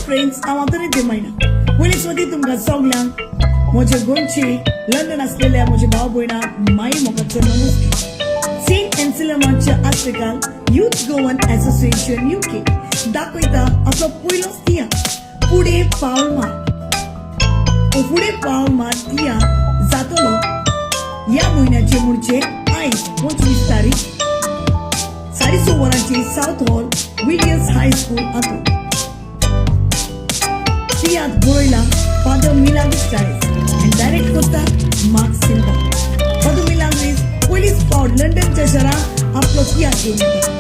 Friends, हांव आंतोनी देमायना. पयलीं सुवाती तुमकां सगल्यांक म्हजे गोंयचे लंडन असलेल्या म्हजे भाव भयणां माई मोगाचो नमस्कार. सेंट एन्सिलमाच्या African youth Goan association UK दाखयता आपलो पयलोच तियात्र फुडें पावल मार. हो फुडें पावल मार तियात्र जातलो ह्या म्हयन्याचे, म्हणजे आयज 25 तारीख, 6:30 वरांचेर सावथ हॉल, विलियम्स हायस्कूल हातूंत. तियात्र बरयला फादर मिलाग्रीस डायस आनी डायरेक्ट करता मार्क सिल्वा. फादर मिलाग्रीस पयलीच फावट लंडनच्या शहरांत आपलो तियात्र घेवन येता,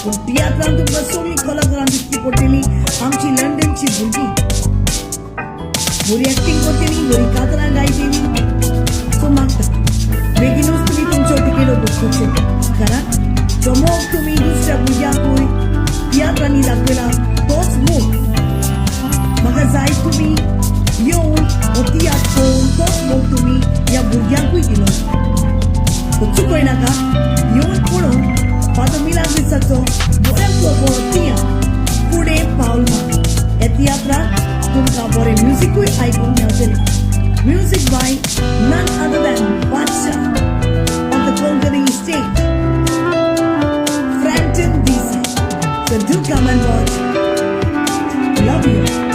पूण तियात्रान तुमकां सगळीं कलाकारां दिसची पडटली. आमची लंडनची भुरगीं बरी एक्टिंग करतली, बरी कातरां गायतली. सो मागता, बेगीनूच तुमी तुमच्यो तिकेटो बूक करच्यो, कारण जो मोग तुमी दुसऱ्या भुरग्यांकूय तियात्रांनी दाखयला तोच मोग म्हाका जाय. तुमी येवन हो तियात्र पळोवन तोच मोग तुमी ह्या भुरग्यांकूय दिलो. तो चुकय नाका, येवन पळोवन फादर मिलाग्रिसाचो बऱ्यांतलो बरो तियात्र फुडें पावल मार. ह्या तियात्राक तुमकां बरें म्युजिकूय आयकूंक मेळटलें. Music by none other than Badshah on the Konkani stage, Frampton DC. So do come and watch. Love you.